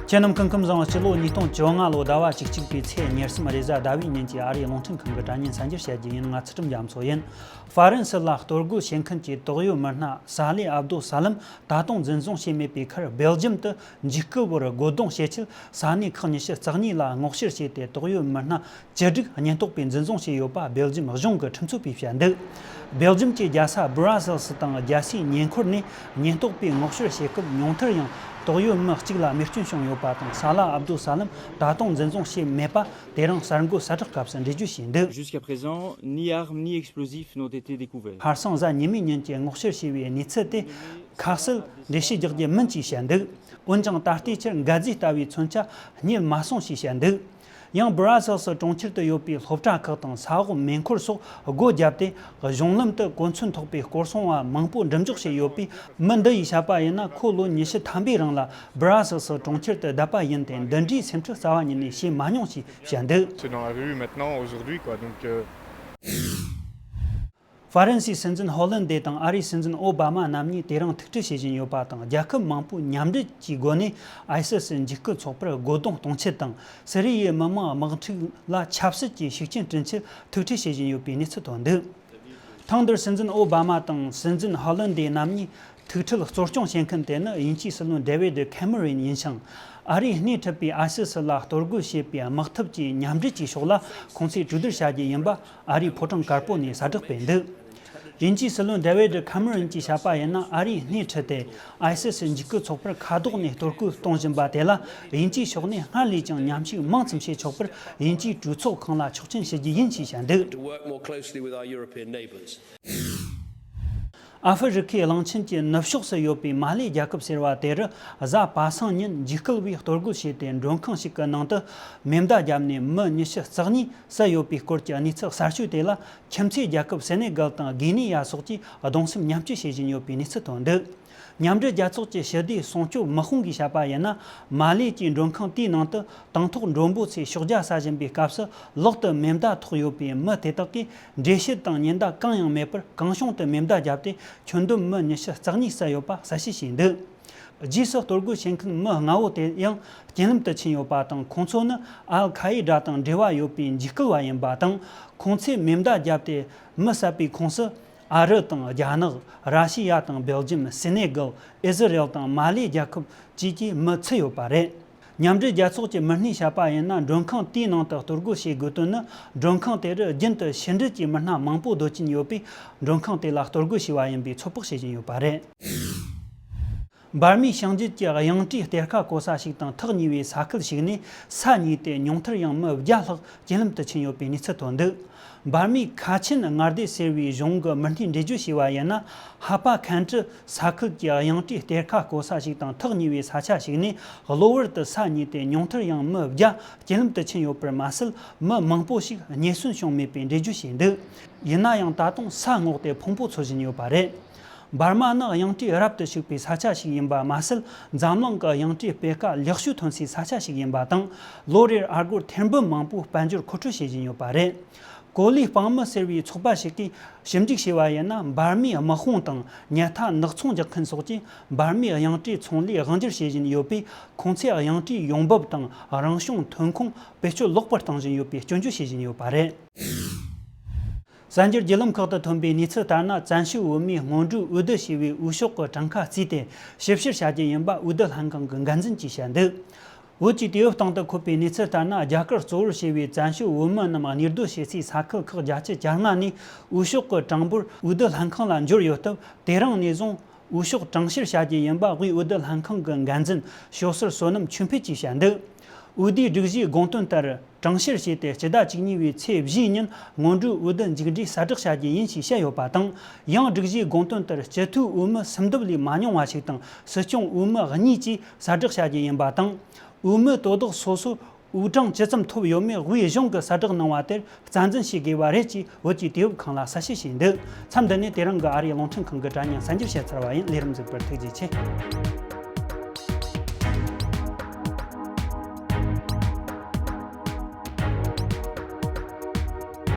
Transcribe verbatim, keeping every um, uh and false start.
ཁྱེད་རྣམས་སྐུ་ཁམས་བཟང་། སྤྱི་ལོ་ཉིས་སྟོང་བཅོ་ལྔ་ལོ་ཟླ་བ་བཅུ་གཅིག་པའི་ཚེས་ཉེར་གསུམ་རེས་གཟའ་ཟླ་བའི་ཉིན་གྱི་ཨ་རིའི་རླུང་འཕྲིན་ཁང་གི་དྲ་བརྙན་གསར་འགྱུར་བཤད་རྒྱུ་ཡིན། ང་ཚུལ་ཁྲིམས་རྒྱ་མཚོ་ཡིན། ཧྥ་རན་སི་ལ་གཏོར་རྒོལ་བྱེད་མཁན་གྱི་དོགས་ཡོད་མི་སྣ་ས་ལེ་ཨབ་དོ་ས་ལམ་ད་དུང་འཛིན་བཟུང་བྱས་མེད་པའི་ཁར། སྦེལ་ཇམ་དུ་འཇིགས་སྐུལ་བོར་རྒོལ་རྡུང་བྱེད་ཆེད་ས་གནས་ཁག་ཉི་ཤུ་རྩ་གཉིས་ལ་སྔོག་བཤེར་བྱས་ཏེ། དོགས་ཡོད་མི་སྣ་བཅུ་དྲུག་ཉེན་རྟོག་པས་འཛིན་བཟུང་བྱས་ཡོད་པ་སྦེལ་ཇམ་གཞུང་གི་ཁྲིམས་རྩོད་པས་བཤད་འདུག་སྦེལ་ཇམ་གྱི་རྒྱལ་ས་སྦུ་ར་སེལ་སི་དང་རྒྱལ་སའི་ཉེ་འཁོར་ནས་ཉེན་རྟོག་པས་སྔོག་བཤེར་བྱེད་སྐབས། ཉུང་མཐར་ཡང་དོགས་ཡོད་མི་གཅིག་ལ་རྨས་སྐྱོན་བྱུང་ཡོད་པ་དང་། ས་ལ་ཨབ་དུ་ས་ལམ་ད་དུང་འཛིན་བཟུང་བྱས་མེད་པ་དེ་རིང་གསར་འགོད་གསལ་བསྒྲགས་སྐབས་སུ་འགྲེལ་བརྗོད་བྱས་འདུག Jusqu'à présent, ni armes ni explosifs n'ont été découverts. ཁ་སང་གཟའ་ཉི་མའི་ཉིན་གྱི་སྔོག་བཤེར་བྱས་པའི་གནས་ཚུལ་དེ་ཁ་གསལ་འགྲེལ་བཤད་རྒྱག་རྒྱུ་མིན་ཅེས་བཤད་འདུག་འོན་ཀྱང་ད་ལྟའི་ཆར་འགད་རྫས་ལྟ་བུའི་མཚོན་ཆ་རྙེད་མ་སོང་ཞེས་བཤད་འདུག་ཡང་སྦུ་ར་སེལ་སི་གྲོང་ཁྱེར་དུ་ཡོད་པའི་སློབ་གྲྭ་ཁག་དང་ས་འོག་མེ་འཁོར་སོགས་སྒོ་བརྒྱབ་སྟེ། གཞུང་ལམ་དུ་གོ་མཚོན་ཐོགས་པའི་སྐོར་སྲུང་བ་མང་པོ་འགྲེམས་འཇོག་བྱས་ཡོད་པས། མི་འདི་ཡིས་བཤད་པ་ཡིན་ན། ཁོ་ལོ་ཉི་ཤུ་ཐམ་པའི་རིང་ལ་སྦུ་ར་སེལ་སི་གྲོང་ཁྱེར་དུ་བསྡད་པ་ཡིན་ཏེ། འདི་འདྲའི་སེམས་ཁྲལ་རྩ་བ་ཉིད་ནས་བྱས་མ་མྱོང་ཞེས་བཤད་འདུག C'est dans la rue maintenant, aujourd'hui, quoi. Donc, euh, ཧྥ་རན་སིའི་སྲིད་འཛིན་ཧོ་ལན་དེ་དང་ཨ་རིའི་སྲིད་འཛིན་ཨོ་བྷ་མ་རྣམ་གཉིས་དེ་རིང་ཐུག་འཕྲད་བྱེད་བཞིན་ཡོད་པ་དང་། རྒྱལ་ཁབ་མང་པོས་མཉམ་འབྲེལ་གྱི་སྒོ་ནས་ཨའི་སི་སི་འཇིགས་སྐུལ་ཚོགས་པར་རྒོལ་རྡུང་གཏོང་ཆེད་དང་། སི་རི་ཡའི་མི་དམངས་དམག་འཁྲུག་ལ་ཆབ་སྲིད་ཀྱི་ཤུགས་རྐྱེན་བསྐྲུན་ཆེད་ཐུག་འཕྲད་བྱེད་བཞིན་ཡོད་པའི་གནས་ཚུལ་ཐོན་འདུག་ཐེངས་འདིར་སྲིད་འཛིན་ཨོ་བྷ་མ་དང་སྲིད་འཛིན་ཧོ་ལན་དེ་རྣམ་གཉིས་ཐུག་འཕྲད་གཙོ་སྐྱོང་བྱེད་མཁན་དེ་ནི་དབྱིན་ཇིའི་སྲིད་བློན་ཌེ་ཝིད་ཁེ་མེ་རོན་ཡིན་ཞིང་། ཨ་རིས་སྣེ་ཁྲིད་པའི་ཨའི་སི་སི་ལ་གཏོར་རྒོལ་བྱེད་པའི་དམག་འཐབ་ཀྱི་མཉམ་འབྲེལ་གྱི་ཕྱོགས་ལ་ཁོང་ཚོས་གྲོས་བསྡུར་བྱ་རྒྱུ་ཡིན་པ་ཨ་རིའི་ཕོ་བྲང་དཀར་པོ་ནས་གསལ་བསྒྲགས་སྤེལ་འདུག་དབྱིན་ཇིའི་སྲིད་བློན་ཌེ་ཝིད་ཁེ་མེ་རོན་གྱིས་བཤད་པ་ཡིན་ན། ཨ་རིས་སྣེ་ཁྲིད་དེ་ཨའི་སི་སི་འཇིགས་སྐུལ་ཚོགས་པར་ཁ་ཐོག་ནས་གཏོར་རྒོལ་གཏོང་བཞིན་པ་དེ་ལ་དབྱིན་ཇིའི་ཕྱོགས་ནས་སྔར་ལས་ཀྱང་ཉམས་ཞིབ་མང་ཙམ་བྱེད་ཆོག་པར་དབྱིན་ཇིའི་གྲོས་ཚོགས་ཁང་ལ་ཆོག་མཆན་ཞུ་རྒྱུ་ཡིན་ཞེས་བཤད་འདུག To work more closely with our European neighbours. ཨ་ཧྥེ་རི་ཁའི་གླིང་ཆེན་གྱི་ནུབ་ཕྱོགས་སུ་ཡོད་པའི་མ་ལེ་རྒྱལ་ཁབ་ཟེར་བ་དེ་རུ་གཟའ་པ་སངས་ཉིན་འཇིགས་སྐུལ་བས་གཏོར་རྒོལ་བྱས་ཏེ། མགྲོན་ཁང་ཞིག་གི་ནང་དུ་མེ་མདའ་བརྒྱབ་ནས་མི་ཉི་ཤུ་རྩ་གཉིས་བསད་ཡོད་པའི་སྐོར་གྱི་གནས་ཚུལ་གསར་ཤོས་དེ་ལ། ཁྱིམ་མཚེས་རྒྱལ་ཁབ་སེ་ནེ་གལ་དང་གྷི་ནི་ཡ་སོགས་ཀྱིས་གདུང་སེམས་མཉམ་སྐྱེད་བྱེད་བཞིན་ཡོད་པའི་གནས་ཚུལ་ཐོན་འདུག་མཉམ་འབྲེལ་རྒྱལ་ཚོགས་ཀྱི་ཞི་བདེ་སྲུང་སྐྱོབ་དམག་དཔུང་གིས་བཤད་པ་ཡིན་ན། མ་ལེ་གྱི་མགྲོན་ཁང་དེའི་ནང་དུ་དང་ཐོག་མགྲོན་པོ་ཚོས་ཤོག་བརྒྱ་ཟ་བཞིན་པའི་སྐབས་སུ། ལག་ཏུ་མེ་མདའ་ཐོགས་ཡོད་པའི་མི་དེ་དག་གིས་འགྲེལ་བཤད་དང་ཉེན་བརྡ་གང་ཡང་མེད་པར་གང་བྱུང་དུ་མེ་མདའ་བརྒྱབ་སྟེ། ཁྱོན་བསྡོམས་མི་ཉི་ཤུ་རྩ་གཉིས་བསད་ཡོད་པ་གསལ་བཤད་བྱས་འདུག་རྗེས་སུ་གཏོར་རྒོལ་བྱེད་མཁན་མི་ལྔ་བོ་དེ་ཡང་རྐྱེན་ལམ་དུ་ཕྱིན་ཡོད་པ་དང་། ཁོང་ཚོ་ནི་ཨལ་ཁ་ཨེ་ཌ་དང་འབྲེལ་བ་ཡོད་པའི་འཇིགས་སྐུལ་བ་ཡིན་པ་དང་། ཁོང་ཚོས་མེ་མདའ་བརྒྱབ་སྟེ་མི་བསད་པའི་ཁོངས་སུ། ཨ་རི་དང་རྒྱ་ནག་ར་ཤི་ཡ་དང་སྦེལ་ཇམ། སེ་ནེ་གལ། ཨི་ཟི་རེལ་དང་མ་ལེ་རྒྱལ་ཁབ་བཅས་ཀྱི་མི་ཚུད་ཡོད་པ་རེད། མཉམ་འབྲེལ་རྒྱལ་ཚོགས་ཀྱི་མི་སྣས་བཤད་པ་ཡིན་ན། མགྲོན་ཁང་དེའི་ནང་དུ་གཏོར་རྒོལ་བྱེད་དགོས་དོན་ནི། མགྲོན་ཁང་དེ་རུ་རྒྱུན་དུ་ཕྱི་འབྲེལ་གྱི་མི་སྣ་མང་པོ་སྡོད་ཀྱིན་ཡོད་པས། མགྲོན་ཁང་དེ་ལ་གཏོར་རྒོལ་བྱས་པ་ཡིན་པའི་ཚོད་དཔག་བྱེད་བཞིན་ཡོད་པ་རེད། འབར་མའི་བྱང་རྒྱུད་ཀྱི་གཡང་ཊིའི་གཏེར་ཁ་གོ་ས་ཞིག་དང་ཐག་ཉེ་བའི་ས་ཁུལ་ཞིག་ནས་ས་ཉིལ་ཏེ། ཉུང་མཐར་ཡང་མི་བརྒྱ་ལྷག་རྐྱེན་ལམ་དུ་ཕྱིན་ཡོད་པའི་གནས་ཚུལ་ཐོན་འདུག་འབར་མའི་ཁ་ཆེན་མངའ་སྡེ་ཟེར་བའི་གཞུང་གི་མི་སྣས་འགྲེལ་བརྗོད་བྱས་པ་ཡིན་ན། ཧ་པ་ཁན་ཀྲི་ས་ཁུལ་གྱི་གཡང་ཊིའི་གཏེར་ཁ་གོ་ས་ཞིག་དང་ཐག་ཉེ་བའི་ས་ཆ་ཞིག་ནས་གློ་བུར་དུ་ས་ཉིལ་ཏེ། ཉུང་མཐར་ཡང་མི་བརྒྱ་རྐྱེན་ལམ་དུ་ཕྱིན་ཡོད་པར་མ་ཟད། མི་མང་པོ་ཞིག་རྙེད་སོན་བྱུང་མེད་པའི་འགྲེལ་བརྗོད་བྱས་འདུག་ཡིན་ན་ཡང་། ད་དུང་ས་སྔོག་སྟེ་ཕུང་པོ་འཚོལ་བཞིན་ཡོད་པ་རེད། འབར་མ་ནི་གཡང་ཊིའི་རབ་ཏུ་ཕྱུག་པའི་ས་ཆ་ཞིག་ཡིན་པ་མ་ཟད། འཛམ་གླིང་གི་གཡང་ཊིའི་སྤུས་ཀ་ལེགས་ཤོས་ཐོན་སའི་ས་ཆ་ཞིག་ཡིན་པ་དང་། ལོ་རེར་ཨ་སྒོར་ཐེར་འབུམ་མང་པོའི་དཔལ་འབྱོར་མཁོ་སྤྲོད་བྱེད་བཞིན་ཡོད་པ་རེད། གོ་ལའི་སྤང་མི་ཟེར་བའི་ཚོགས་པ་ཞིག་གིས་ཞིབ་འཇུག་བྱས་པ་ཡིན་ན། འབར་མའི་དམག་དཔུང་དང་ཉལ་ཐ་ནག་ཚོང་རྒྱག་མཁན་སོགས་ཀྱིས་འབར་མའི་གཡང་ཊིའི་ཚོང་ལས་དབང་སྒྱུར་བྱེད་བཞིན་ཡོད་པས། ཁོང་ཚོས་གཡང་ཊིའི་ཡོང་འབབ་དང་རང་བྱུང་ཐོན་ཁུངས་བེད་སྤྱོད་ལོག་པར་གཏོང་བཞིན་ཡོད་པའི་སྐྱོན་བརྗོད་བྱེད་བཞིན་ཡོད་པ་རེད། གསར་འགྱུར་བརྒྱུད་ལམ་ཁག་ཏུ་ཐོན་པའི་གནས་ཚུལ་ལྟར་ན། བཙན་བྱོལ་བོད་མིའི་སྔོན་འགྲོའི་འོས་བསྡུ་ཞེས་པའི་འོས་ཤོག་གི་གྲངས་ཀ་བརྩིས་ཏེ་ཞིབ་བཤེར་བྱ་རྒྱུ་ཡིན་པ་འོས་བསྡུ་ལྷན་ཁང་གི་འགན་འཛིན་གྱིས་བཤད་འདུག་བོད་ཀྱི་དུས་བབ་སྟེང་དུ་འཁོད་པའི་གནས་ཚུལ་ལྟར་ན། རྒྱ་གར་གཙོ་བོར་བྱས་པའི་བཙན་བྱོལ་བོད་མི་རྣམས་གནས་སྡོད་བྱེད་སའི་ས་ཁུལ་ཁག་བརྒྱད་ཅུ་གྱ་ལྔ་ནས་འོས་ཤོག་གི་གྲངས་འབོར་འོས་བསྡུ་ལྷན་ཁང་ལ་འབྱོར་ཡོད་སྟབས། དེ་རིང་ནས་བཟུང་འོས་ཤོག་གྲངས་བཤེར་བྱ་རྒྱུ་ཡིན་པ། དབུས་འོས་བསྡུ་ལྷན་ཁང་གི་འགན་འཛིན་ཞོ་སར་བསོད་ནམས་ཆོས་འཕེལ་གྱིས་བཤད་འདུག་འོས་བསྡུའི་སྒྲིག་གཞིའི་དགོངས་དོན་ལྟར། གྲངས་བཤེར་བྱས་ཏེ། སྤྱི་ཟླ་བཅུ་གཉིས་པའི་ཚེས་བཞིའི་ཉིན་སྔོན་འགྲོའི་འོས་བསྡུ་མཇུག་འབྲས་གསལ་བསྒྲགས་བྱ་རྒྱུ་ཡིན་ཞེས་བཤད་ཡོད་པ་དང་། ཡང་སྒྲིག་གཞིའི་དགོངས་དོན་ལྟར། སྤྱི་འཐུས་འོས་མི་སུམ་བརྒྱ་ལས་མ་ཉུང་བ་ཞིག་དང་། སྲིད་སྐྱོང་འོས་མི་གཉིས་བཅས་གསལ་བསྒྲགས་བྱ་རྒྱུ་ཡིན་པ་དང་། འོས་མི་དོ་བདག་སོ་སོ་འོས་གྲངས་ཇི་ཙམ་ཐོབ་ཡོད་མེད་དབུས་གཞུང་གིས་གསལ་བསྒྲགས་གནང་བ་དེར་རྩ་འཛིན་བྱེད་དགོས་པ་རེད་ཅེས་བོད་ཀྱི་དུས་བབ་ཁང་ལ་གསལ་བཤད་བྱས་འདུག་མཚམས་འདི་ནས་དེ་རིང་གི་ཨ་རིའི་རླུང་འཕྲིན་ཁང་གི་དྲ་བརྙན་གསར་འགྱུར་བཤད་ཚར་བ་ཡིན། ལས་རིམ་གཟིགས་པར་ཐུགས་རྗེ་ཆེ།